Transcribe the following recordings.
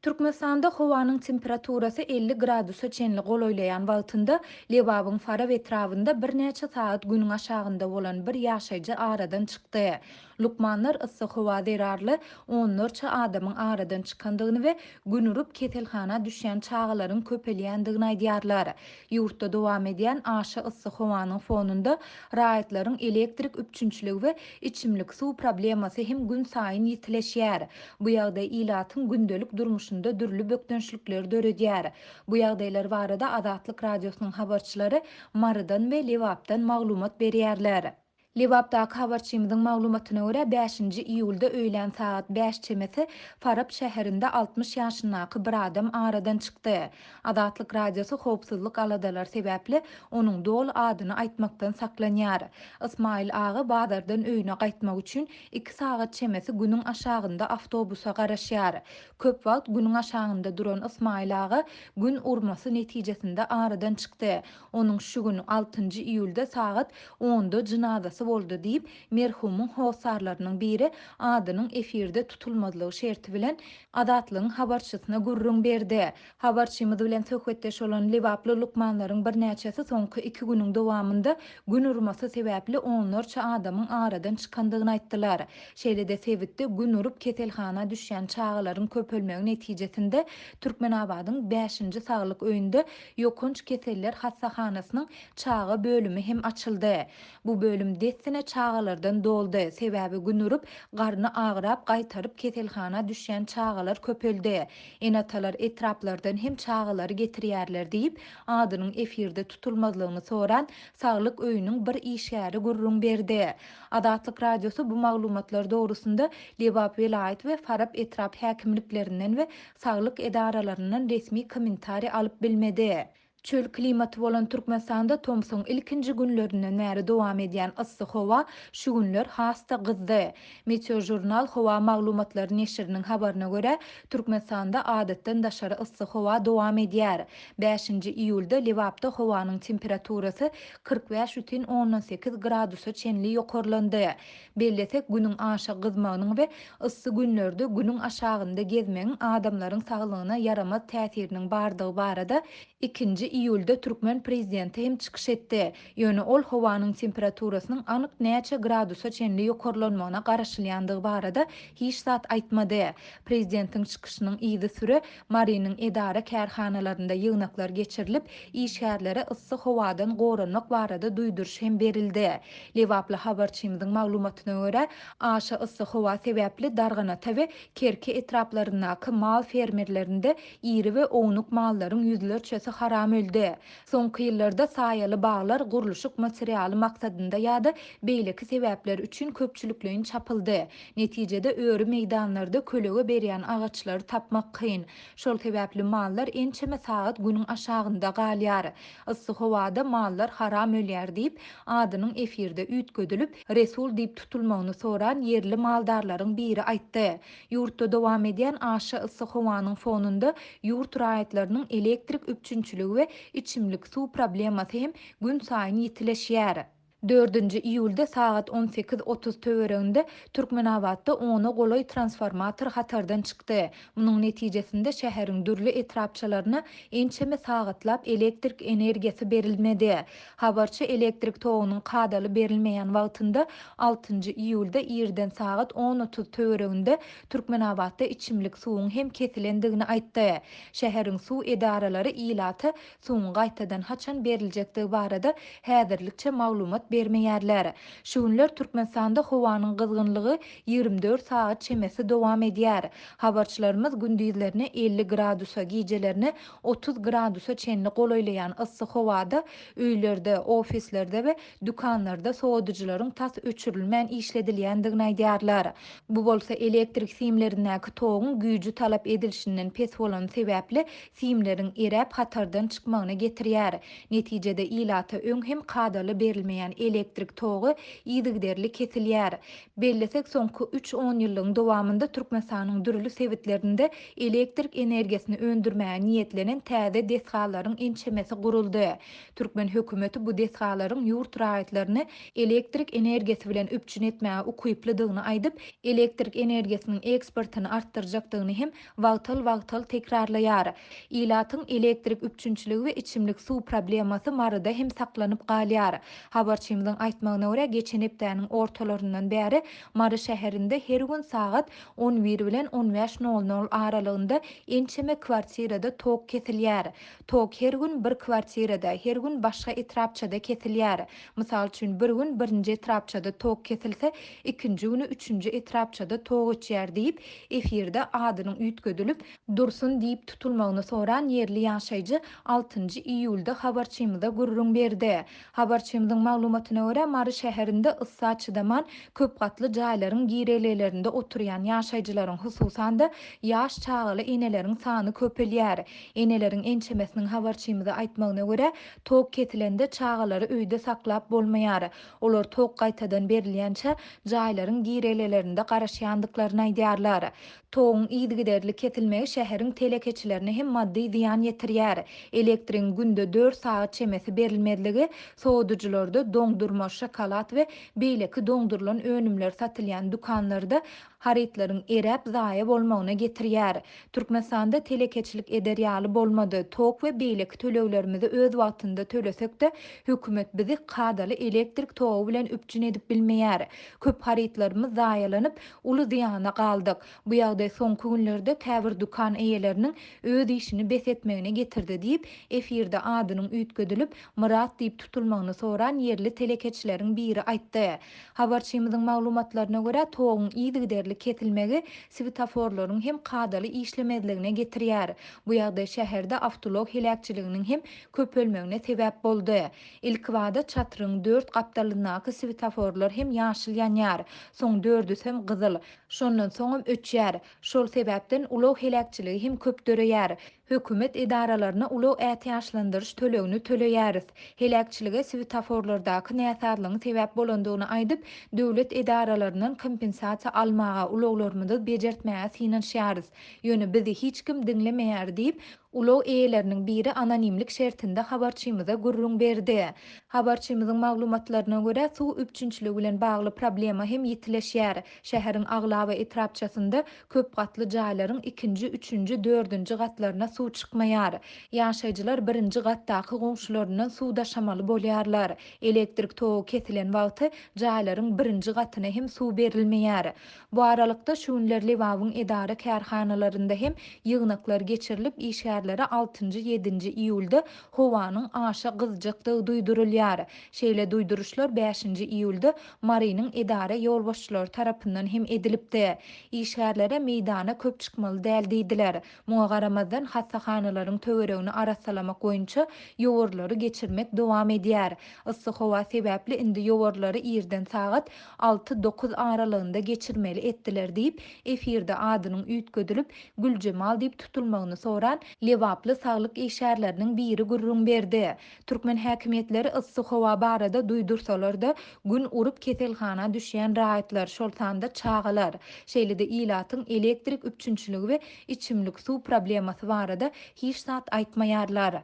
Türkmenistanda howanyň temperaturasy 50 gradusa çenli golaýlaýan wagtynda, Lebabyň Farap etrabynda birnäçe sagat günüň aşagynda bolan bir ýaşaýjy aradan çykdy. Lukmanlar yssy howa zerarly onlarça adamyň aradan çykandygyny we gün urup keselhana düşýän çagalaryň köpelýändigini aýdýarlar. Ýurtda dowam edýän aşa yssy howanyň fonunda raýatlaryň elektrik üpjünçiligi we içimlik suw problemasy hem günsaýyn ýitileşýär. Bu ýagdaý ilatyň gündelik durmuşynda dürli bökdençlikleri döredýär. Bu ýagdaýlar barada Azatlyk Radiosynyň habarçylary Marydan we Lebapdan maglumat berýärler. Lebapdaky habarçymyzyň maglumatyna görä, bäşinji iýulda öýlän sagat bäş çemesi Farap şäherinde 60 ýaşyndaky bir adam aradan çykdy. Azatlyk Radiosy howpsuzlyk aladalary sebäpli onuň doly adyny aýtmakdan saklanýar. Ysmaýyl aga bazardan öýüne gaýtmak üçin iki sagat çemesi günüň aşagynda awtobusa garaşýar. Köp wagt günüň aşagynda duran Ysmaýyl aga gün urmasy netijesinde aradan çykdy. Onuň şu gün, altynjy iýulda sagat onda jynazasy boldy diýip, merhumyň hossarlarynyň biri adynyň efirde tutulmazlygy şerti bilen Azatlygyň habarçysyna gürrüň berdi. Habarçymyz bilen söhbetdeş bolan lebaply lukmanlaryň birnäçesi soňky iki günüň dowamynda gün urmasy sebäpli onlarça adamyň aradan çykandygyny aýtdylar. Şeýle-de sebitde gün urup keselhana düşýän çagalaryň köpelmegi netijesinde Türkmenabadyň bäşinji saglyk öýünde Ýokanç keseller hassahanasynyň çaga bölümi hem açyldy. Bu bölüm dessine çagalardan doldy, sebäbi gün urup, garny agyrap gaýtaryp keselhana düşýän çagalar köpeldi. Ene-atalar etraplardan hem çagalary getirýärler diýip, adynyň efirde tutulmazlygyny soran Saglyk öýüniň bir işgäri gürrüň berdi. Azatlyk Radiosy bu maglumatlar dogrusynda Lebap welaýat we Farap etrap häkimliklerinden we saglyk edaralaryndan resmi kommentariý alyp bilmedi. Çöl klimaty bolan Türkmenistanda tomsuň ilkinji günlerinden bäri dowam edýän yssy howa şu günler has-da gyzdy. Meteožurnal howa maglumatlary neşiriniň habaryna görä, Türkmenistanda adatdan daşary yssy howa dowam edýär. Bäşinji iýulda Lebapda howanyň temperaturasy 45,8 gradusa çenli ýokarlandy. Bellesek, Günüň aşa gyzmagynyň we yssy günlerde Günüň aşagynda gezmegiň adamlaryň saglygyna ýaramaz täsiriniň bardygy barada ikinji iýulda türkmen prezidenti hem çykyş etdi. Ýöne ol howanyň temperaturasynyň anyk näçe gradusa çenli ýokarlanmagyna garaşylýandygy barada hiç zat aýtmady. Prezidentiň çykyşynyň yzysüre Marynyň edara-kärhanalarynda ýygnaklar geçirilip, işgärlere yssy howadan goranmak barada duýduryş hem berildi. Lebaply habarçymyzyň maglumatyna görä, aşa yssy howa sebäpli Darganata we Kerki etraplaryndaky mal fermerlerinde iri we ownuk mallaryň ýüzlerçesi haram öldi. Soňky ýyllarda saýaly baglar gurluşyk materialy maksadynda ýa-da beýleki sebäpler üçin köpçülikleýin çapyldy. Netijede öri meýdanlarda kölege berýän agaçlary tapmak kyn. Şol sebäpli mallar ençeme sagat günüň aşagynda galýar. Yssy howada mallar haram ölýär diýip, adynyň efirde üýtgedilip, Resul diýip tutulmagyny soran ýerli maldarlaryň biri aýtdy. Ýurtda dowam edýän aşa yssy howanyň fonunda ýurt raýatlarynyň elektrik üpjünçiligi we içimlik suw problemasy hem günsaýyn ýitileşýär. Dördünji iýulda sagat 18.30 töwereginde Türkmenabatda ona golaý transformator hatardan çykdy. Munuň netijesinde şäheriň dürli etrapçalaryna ençeme sagatlap elektrik energiýasy berilmedi. Habarçy elektrik togunyň kadaly berilmeýän wagtynda, altynjy iýulda irden sagat 10.30 töwereginde Türkmenabatda içimlik suwuň hem kesilendigini aýtdy. Şäheriň suw edaralary ilata suwuň gaýtadan haçan beriljekdigi barada häzirlikçe maglumat bermeýärler. Şu günler Türkmenistanda howanyň gyzgynlygy 24 sagat çemesi dowam edýär. Habarçylarymyz gündizlerine 50 gradusa, gijelerine 30 gradusa çenli golaýlaýan yssy howada öýlerde, ofislerde we dükanlarda sowadyjylaryň tas öçürilmän işledilýändigini aýdýarlar. Bu bolsa elektrik simlerindäki toguň güýji talap edilişinden pes bolany sebäpli simleriň eräp hatardan çykmagyna getirýär. Netijede ilata öň hem kadaly berilmeýän Elektrik togy yzygiderli kesilýär. Bellesek, soňky üç onýyllygyň dowamynda Türkmenistanyň dürli sebitlerinde elektrik energiýasyny öndürmäge niýetlenen täze desgalaryň ençemesi guruldy. Türkmen hökümeti bu desgalaryň ýurt raýatlaryny elektrik energiýasy bilen üpjün etmäge ukyplydygyny aýdyp, elektrik energiýasynyň eksportyny artdyrjakdygyny hem wagtal-wagtal tekrarlaýar. Ilatyň elektrik üpjünçiligi we içimlik suw problemasy Maryda hem saklanyp galýar. Habarçymyzyň aýtmagyna görä, geçen hepdäniň ortalaryndan bäri Mary şäherinde her gün sagat on bir bilen on bäş nol nol aralygynda ençeme kwartirada tok kesilýär. Tok her gün bir kwartirada, her gün başga etrapçada kesilýär. Mysal üçin, bir gün birinji etrapçada tok kesilse, ikinji güni üçünji etrapçada tok öçýär diýip, efirde adynyň üýtgedilip, Dursun diýip tutulmagyny soran ýerli ýaşaýjy altynjy iýulda habarçymyza gürrüň berdi. Habarçymyzyň maglumatyna görä, Mary şäherinde yssa çydaman, köp gatly jaýlaryň girelgelerinde oturýan ýaşaýjylaryň, hususan-da, ýaş çagaly eneleriň sany köpelýär. Eneleriň ençemesiniň habarçymyza aýtmagyna görä, tok kesilende çagalary öýde saklap bolmaýar. Olar tok gaýtadan berilýänçä jaýlaryň girelgelerinde garaşýandyklaryny aýdýarlar. Toguň yzygiderli kesilmegi şäheriň telekeçilerine hem maddy zyýan ýetirýär. Elektrigiň günde dört sagat çemesi berilmezligi sowadyjylarda doňdurma, şokolad we beýleki doňdurylan önümler satylýan dükanlarda harytlaryň eräp zaýa bolmagyna getirýär. Türkmenistanda telekeçilik eder ýaly bolmady. Tok we beýleki töleglerimizi öz wagtynda tölesek-de, hökümet bizi kadaly elektrik togy bilen üpjün edip bilmeýär. Köp harytlarymyz zaýalanyp, uly zyýana galdyk. Bu ýagdaý soňky günlerde käbir dükan eýeleriniň öz işini bes etmegine getirdi diýip, efirde adynyň üýtgedilip, Myrat diýip tutulmagyny soran ýerli telekeçileriň biri aýtdy. Habarçymyzyň maglumatlaryna görä, toguň yzygiderli kesilmegi swetoforlaryň hem kadaly işlemezligine getirýär. Bu ýagdaý şäherde awtoulag heläkçiliginiň hem köpelmegine sebäp boldy. Ilkibada çatrygyň dört gapdalyndaky swetoforlar hem ýaşyl ýanýar, soň dördüsem gyzyl, şondan soňam öçýär. Şol sebäpden ulag heläkçiligi hem köp döreýär. Hökümet edaralaryna ulag ätiýaçlandyryş tölegini töleýäris. Heläkçilige swetoforlardaky näsazlygyň sebäp bolandygyny aýdyp, döwlet edaralaryndan kompensasiýa almaga, ulaglarymyzy bejertmäge synanyşýarys. Ýöne bizi hiç kim diňlemeýär diýip, Ulag eýeleriniň biri anonimlik şertinde habarçymyza gürrüň berdi. Habarçymyzyň maglumatlaryna görä, suw üpjünçiligi bilen bagly problema hem ýitileşýär. Şäheriň aglaba etrapçasynda köp gatly jaýlaryň ikinji, üçünji, dördünji gatlaryna suw çykmaýar. Ýaşaýjylar birinji gatdaky goňşularyndan suw daşamaly bolýarlar. Elektrik togy kesilen wagty jaýlaryň birinji gatyna hem suw berilmeýär. Bu aralykda, şu günler Lebabyň edara-kärhanalarynda hem ýygnaklar geçirilip, işgärlere altynjy, ýedinji iýulda howanyň aşa gyzjakdygy duýdurylýar. Şeýle duýduryşlar bäşinji iýulda Marynyň edara ýolbaşçylary tarapyndan hem edilipdi. Işgärlere meýdana köp çykmaly däl diýdiler. Muňa garamazdan, hassahanalaryň töweregini arassalamak boýunça ýowarlary geçirmek dowam edýär. Yssy howa sebäpli indi ýowarlary irden sagat alty-dokuz aralygynda geçirmeli etdiler diýip, efirde adynyň üýtgedilip, Güljemal diýip tutulmagyny soran lebaply saglyk işgärleriniň biri gürrüň berdi. Türkmen häkimiýetleri yssy howa barada duýdursalar-da, gün urup keselhana düşýän raýatlar, şol sanda çagalar, şeýle-de ilatyň elektrik üpjünçiligi we içimlik suw problemasy barada hiç zat aýtmaýarlar.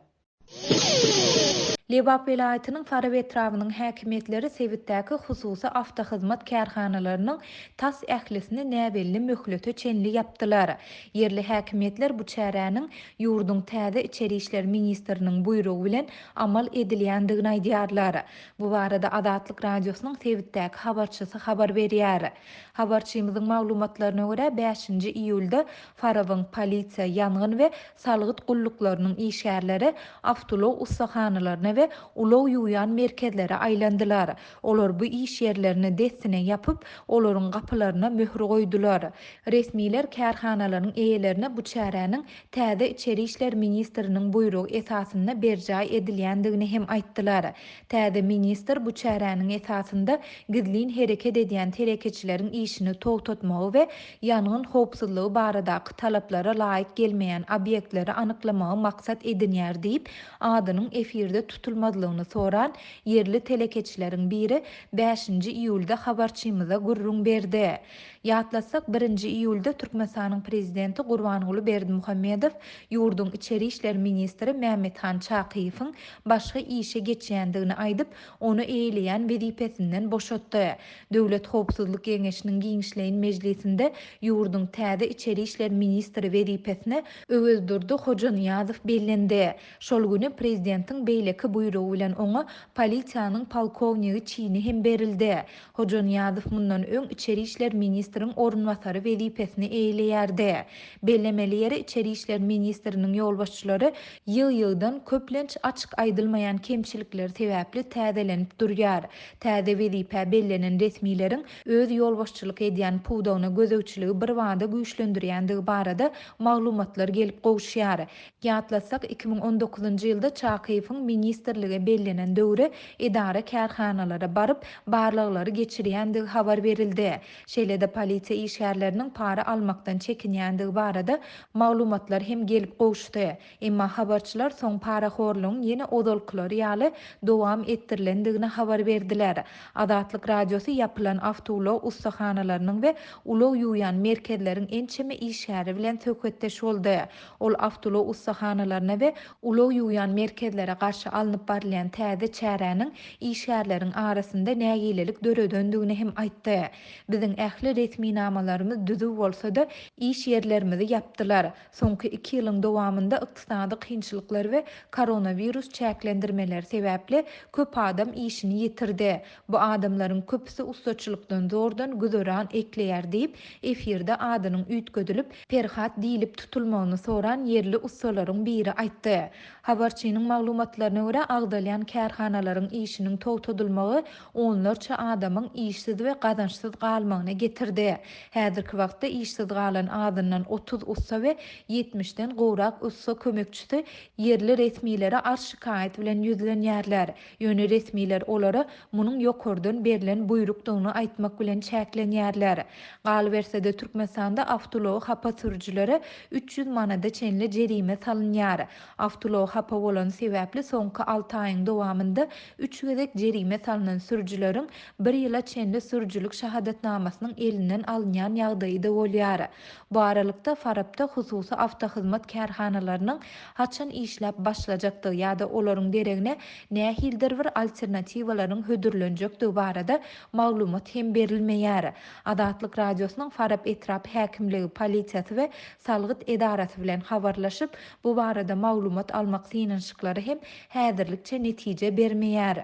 Lebap welaýatynyň Farap etrabynyň häkimiýetleri sebitdäki hususy awtohyzmat kärhanalarynyň tas ählisini näbelli möhlete çenli ýapdylar. Ýerli häkimiýetler bu çäräniň ýurduň täze içeri işler ministriniň buýrugy bilen amal edilýändigini aýdýarlar. Bu barada Azatlyk Radiosynyň sebitdäki habarçysy habar berýär. Habarçymyzyň maglumatlaryna görä, bäşinji iýulda Farabyň polisiýa, ýangyn we salgyt gulluklarynyň işgärleri awtoulag ussahanalaryna we ulag ýuwýan merkezlere aýlandylar. Olar bu iş ýerlerini dessine ýapyp, olaryň gapylaryna möhür goýdular. Resmiler kärhanalaryň eýelerine bu çäräniň täze içeri işler ministriniň buýrugy esasynda berjaý edilýändigini hem aýtdylar. Täze ministr bu çäräniň esasynda gizlin hereket edýän telekeçileriň işini togtatmagy we ýangyn howpsuzlygy baradaky talaplara laýyk gelmeýän obýektleri anyklamagy maksat edinýär diýip, adynyň efirde tutulyp. tutulmazlygyny soran ýerli telekeçileriň biri bäşinji iýulda habarçymyza gürrüň berdi. Ýatlatsak, birinji iýulda Türkmenistanyň prezidenti Gurbanguly Berdimuhamedow ýurduň içeri işler ministri Mämmethan Çakyýewiň başga işe geçýändigini aýdyp, ony eýeleýän wezipesinden boşatdy. Döwlet howpsuzlyk geňeşiniň giňişleýin mejlisinde ýurduň täze içeri işler ministri wezipesine Öwezdurdy Hojanyýazow bellendi. Şol güni prezidentiň beýleki buýrugy bilen oňa polisiýanyň polkownigi çini hem berildi. Hojanyýazow mundan öň içeri işler ministriň orunbasary wezipesini eýeleýärdi. Bellemeli ýeri, içeri işler ministriniň ýolbaşçylary ýygy-ýygydan köplenç açyk aýdylmaýan kemçilikler sebäpli täzelenip durýar. Täze wezipä bellenen resmileriň öz ýolbaşçylyk edýän pudagyna gözegçiligi birbada güýçlendirýändigi barada maglumatlar gelip gowuşýar. Ýatlatsak, 2019-njy ýylda Çakyýewiň ministrlige bellenen döwri edara-kärhanalara baryp, barlaglary geçirýändigi habar berildi. Şeýle-de polisiýa işgärleriniň para almakdan çekinýändigi barada maglumatlar hem gelip gowuşdy. Emma habarçylar soň parahorlugyň ýene ozalkylary ýaly dowam etdirilendigini habar berdiler. Azatlyk Radiosy ýapylan awtoulag ussahanalarynyň we ulag ýuwýan merkezleriň ençeme işgäri bilen söhbetdeş boldy. Ol awtoulag ussahanalaryna we ulag ýuwýan merkezlere garşy alnyp barylýan täze çäräniň işgärleriň arasynda nägilelik döredendigini hem aýtdy. Biziň ähli resminamalarymyz düzüw bolsa-da, iş ýerlerimizi ýapdylar. Soňky iki ýylyň dowamynda ykdysady kynçylyklar we koronawirus çäklendirmeleri sebäpli köp adam işini ýitirdi. Bu adamlaryň köpüsi ussaçylykdan zordan güzeran ekleýär diýip, efirde adynyň üýtgedilip, Perhat diýlip tutulmagyny soran ýerli ussalaryň biri aýtdy. Habarçynyň maglumatlaryna görä, agzalýan kärhanalaryň işiniň togtadylmagy onlarça adamyň işsiz we gazançsyz galmagyna getirdi. Häzirki wagtda işsiz galan azyndan 30 ussa we ýetmişden gowrak ussa kömekçisi ýerli resmilere arz-şikaýat bilen ýüzlenýärler. Ýöne resmiler olara munuň ýokardan berlen buýrukdygyny aýtmak bilen çäklenýärler. Galyberse-de, Türkmenistanda awtoulagy hapa sürüjilere 300 manada çenli jerime salynýar. Awtoulag hapa bolany sebäpli soňky alty aýyň dowamynda üç gezek jerime salnan sürüjileriň bir ýyla çenli sürüjilik şahadatnamasynyň elinden alynýan ýagdaýy-da bolýar. Bu aralykda, Farapda hususy awtohyzmat kärhanalarynyň haçan işläp başlajakdygy ýa-da olaryň deregine nähilidir bir alternatiwalaryň hödürlenjekdigi barada maglumat hem berilmeýär. Azatlyk Radiosynyň Farap etrap häkimligi, polisiýasy we salgyt edarasy bilen habarlaşyp, bu barada maglumat almak synanyşyklary hem häzirlikçe netije bermeýär.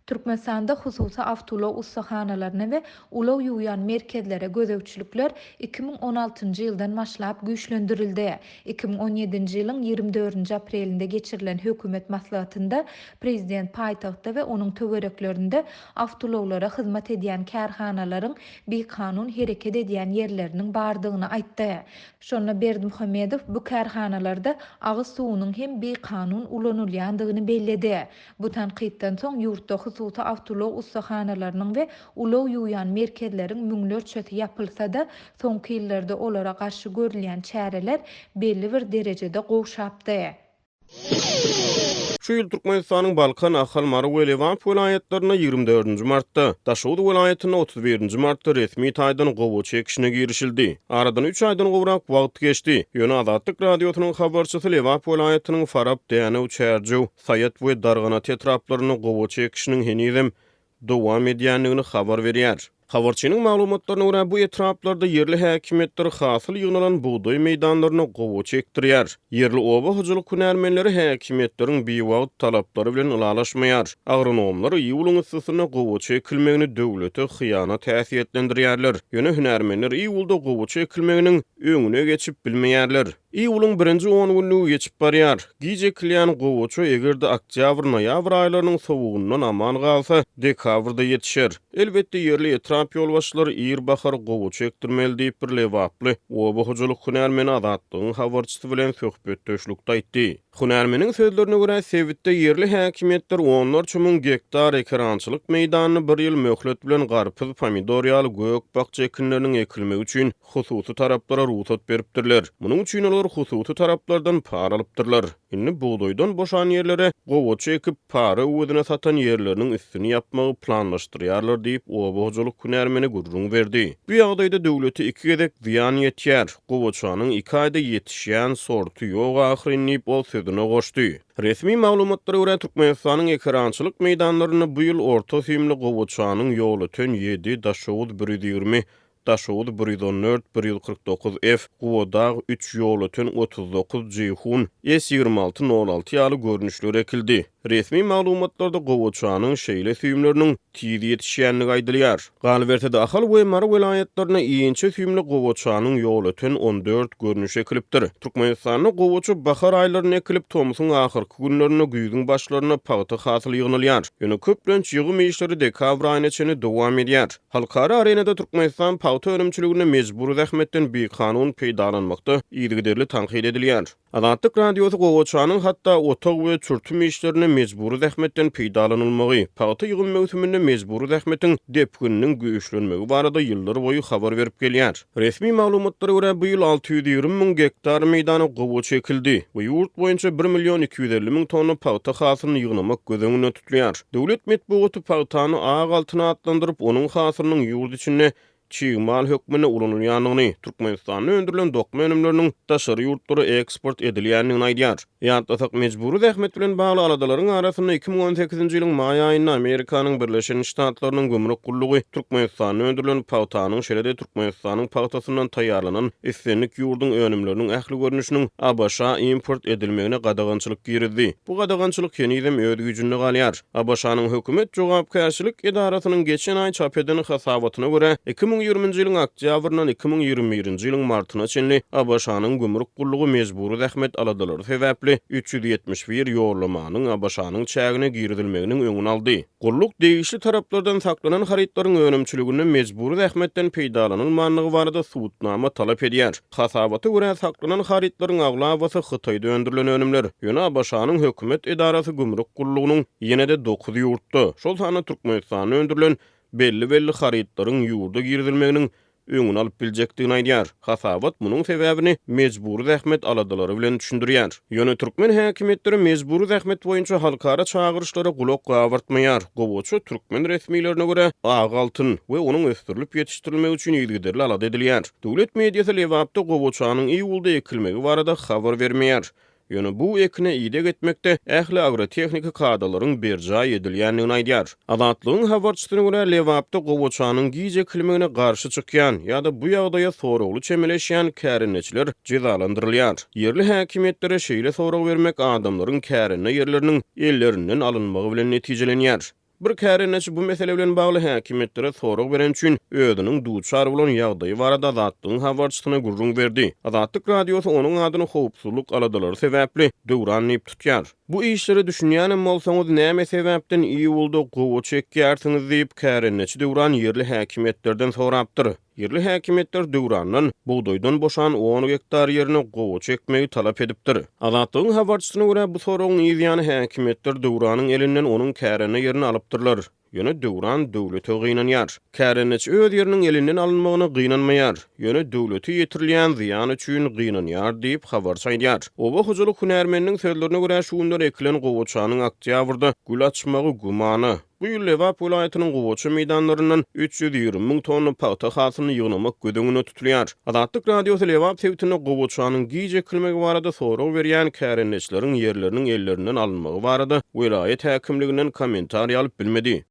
Türkmenistanda hususy awtoulag ussahanalaryna we ulag ýuwýan merkezlere gözegçilikler 2016-njy ýyldan başlap güýçlendirildi. 2017-nji ýylyň 24-nji aprelinde geçirilen hökümet maslahatynda prezident paýtagtda we onuň töwereklerinde awtoulaglara hyzmat edýän kärhanalaryň bikanun hereket edýän ýerleriniň bardygyny aýtdy. Şonda Berdimuhamedow bu kärhanalarda agyz suwunyň hem bikanun ulanylýandygyny belledi. Bu tankytdan soň ýurtda hususy awtoulag ussahanalarynyň we ulag ýuwýan merkezleriň müňlerçesi ýapylsa-da, soňky ýyllarda olara garşy görülýän çäreler belli bir derejede gowşapdy. Şu ýyl Türkmenistanyň Balkan, Ahal, Mary we Lebap welaýatlarynda 24-nji martda, Daşoguz welaýatynda 31-nji martda resmi taýdan gowaça ekişine girişildi. Aradan üç aýdan gowrak wagt geçdi. Ýöne Azatlyk Radiosynyň habarçysy Lebap welaýatynyň Farap, Dänew, Çärjew, Saýat we Darganata etraplarynda gowaça ekişiniň henizem dowam edýändigini habar berýär. Habarçynyň maglumatlaryna görä, bu etraplarda ýerli häkimiýetler hasyl ýygnalan bugdaý meýdanlaryna gowaça ekdirýär. Ýerli oba hojalyk hünärmenleri häkimiýetleriň biwagt talaplary bilen ylalaşmaýar. Agronomlar iýulyň yssysynda gowaça ekilmegini döwlete hyýanat häsiýetlendirýärler. Ýöne hünärmenler iýulda gowaça ekilmeginiň öňüne geçip bilmeýärler. Iýulyň birinji on günlügi geçip barýar. Giç ekilýän gowaça eger-de oktýabr-noýabr aýlarynyň sowugyndan aman galsa, dekabrda ýetişer. Elbetde, ýerli etrap ýolbaşçylary ir bahar gowaça ekdirmeli diýip, bir lebaply oba hojalyk hünärmeni Azatlygyň habarçysy bilen söhbetdeşlikde aýtdy. Hünärmeniň sözlerine görä, sebitde ýerli häkimiýetler onlarça müň gektar ekerançylyk meýdanyny bir ýyl möhlet bilen garpyz, pomidor ýaly gök-bakja ekinleriniň ekilmegi üçin hususy taraplara rugsat beripdirler. Munuň üçin olar. Olar hususy taraplardan para alypdyrlar. Indi bugdaýdan boşan ýerlere gowaça ekip, para öwezine satan ýerleriniň üstüni ýapmagy planlaşdyrýarlar diýip, oba hojalyk hünärmeni gürrüň berdi. Bu ýagdaýda döwlete iki gezek zyýan ýetýär. Gowaçanyň iki aýda ýetişýän sorty ýok ahyryn diýip, ol sözüne goşdy. Resmi maglumatlara görä, Türkmenistanyň ekerançylyk meýdanlarynda bu ýyl orta süýümli gowaçanyň Ýolöten ýedi, Daşoguz 120, Daşoguz 114, 149 F, Gubadag üç, Ýolöten 39, Jeýhun, S 26 nol alty ýaly görnüşleri ekildi. Resmi maglumatlarda gowaçanyň şeýle süýümleriniň tiz ýetişýändigi aýdylýar. Galyberse-de, Ahal we Mary welaýatlarynda inçe süýümli gowaçanyň Ýolöten 14 görnüşi ekilipdir. Türkmenistanda gowaça bahar aýlarynda ekilip, tomsuň ahyrky günlerinde, güýzüň başlarynda pagta hasyly ýygnalýar. Ýöne köplenç ýygym işleri dekabr aýyna çenli dowam edýär. Halkara arenada Türkmenistan pagta önümçiliginde mejbury zähmetden bikanun peýdalanmakda yzygiderli tankyt edilýär. Azatlyk Radiosy gowaçanyň hatda otag we çürtüm işlerinde mejbury zähmetden peýdalanylmagy, pagta ýygym möwsüminde mejbury zähmetiň depgininiň güýçlenmegi barada ýyllarboýy habar berip gelýär. Resmi maglumatlara görä, bu ýyl 620 müň gektar meýdana gowaça ekildi we ýurt boýunça bir million 250 müň tonna pagta hasylyny ýygnamak göz öňünde tutulýar. Döwlet metbugaty pagtany ak altyn atlandyryp, onuň hasylynyň ýurt içinde çig mal hökmünde ulanylýandygyny, Türkmenistanda öndürilen dokma önümleriniň daşary ýurtlara eksport edilýändigini aýdýar. Ýatlasak, mejbury zähmet bilen bagly aladalaryň arasynda 2018-nji ýylyň maý aýynda Amerikanyň Birleşen Ştatlarynyň gümrük gullugy Türkmenistanda öndürilen pagtanyň, şeýle-de Türkmenistanyň pagtasyndan taýýarlanan islendik ýurduň önümleriniň ähli görnüşiniň ABŞ-a import edilmegine gadagançylyk girizdi. Bu gadagançylyk henizem öz güýjünde galýar. ABŞ-nyň hökümet jogapkärçilik edarasynyň geçen aý çap eden hasabatyna görä, 2020-nji ýylyň oktýabryndan 2021-nji ýylyň martyna çenli ABŞ-nyň gümrük gullugy mejbury zähmet aladalary sebäpli 371 ýollamanyň ABŞ-nyň çägine girizilmeginiň öňüni aldy. Gulluk degişli taraplardan saklanan harytlaryň önümçiliginde mejbury zähmetden peýdalanylmandygy barada subutnama talap edýär. Hasabata görä, saklanan harytlaryň aglabasy Hytaýda öndürilen önümler. Ýöne ABŞ-nyň hökümet edarasy gümrük gullugynyň ýene-de dokuz ýurtda, şol sanda Türkmenistanda öndürilen belli-belli harytlaryň ýurda girizilmeginiň öňüni alyp biljekdigini aýdýar. Hasabat munuň sebäbini mejbury zähmet aladalary bilen düşündirýär. Ýöne türkmen häkimiýetleri mejbury zähmet boýunça halkara çagyryşlara gulak gabartmaýar. Gowaça, türkmen resmilerine görä, ak altyn we onuň ösdürilip ýetişdirilmegi üçin yzygiderli alada edilýär. Döwlet mediasy Lebapda gowaçanyň iýulda ekilmegi barada habar bermeýär. Ýöne bu ekine ideg etmekde ähli agrotehniki kadalaryň berjaý edilýändigini aýdýar. Azatlygyň habarçysyna görä, Lebapda gowaçanyň giç ekilmegine garşy çykýan ýa-da bu ýagdaýa soragly çemeleşýän kärendeçiler jezalandyrylýar. Ýerli häkimiýetlere şeýle sorag bermek adamlaryň kärende ýerleriniň ellerinden alynmagy bilen netijelenýär. Bir kärendeçi bu mesele bilen bagly häkimiýetlere sorag bereni üçin özüniň duçar bolan ýagdaýy barada Azatlygyň habarçysyna gürrüň berdi. Azatlyk Radiosy onuň adyny howpsuzlyk aladalary sebäpli Döwran diýip tutýar. Bu işlere düşünýänem bolsaňyz, näme sebäpden iýulda gowaça ekýärsiňiz diýip, kärendeçi Döwran ýerli häkimiýetlerden sorapdyr. Ýerli häkimiýetler Döwrandan bugdaýdan boşan on gektar ýerine gowaça ekmegi talap edipdir. Azatlygyň habarçysyna görä, bu soragyň yz ýany häkimiýetler Döwranyň elinden onuň kärende ýerini alypdyrlar. Ýöne Döwran döwlete gynanýar. Kärendeçi öz ýeriniň elinden alynmagyna gynanmaýar, ýöne döwlete ýetirilýän zyýan üçin gynanýar diýip, habarçy aýdýar. Oba hojalyk hünärmeniniň sözlerine görä, şu günler ekilen gowaçanyň oktýabrda gül açmagy gümana. Bu ýyl Lebap welaýatynyň gowaça meýdanlaryndan 320 müň tonna pagta hasylyny ýygnamak göz öňünde tutulýar. Azatlyk Radiosy Lebap sebitinde gowaçanyň giç ekilmegi barada sorag berýän kärendeçileriň ýerleriniň ellerinden alynmagy barada welaýat häkimliginden kommentariý alyp bilmedi.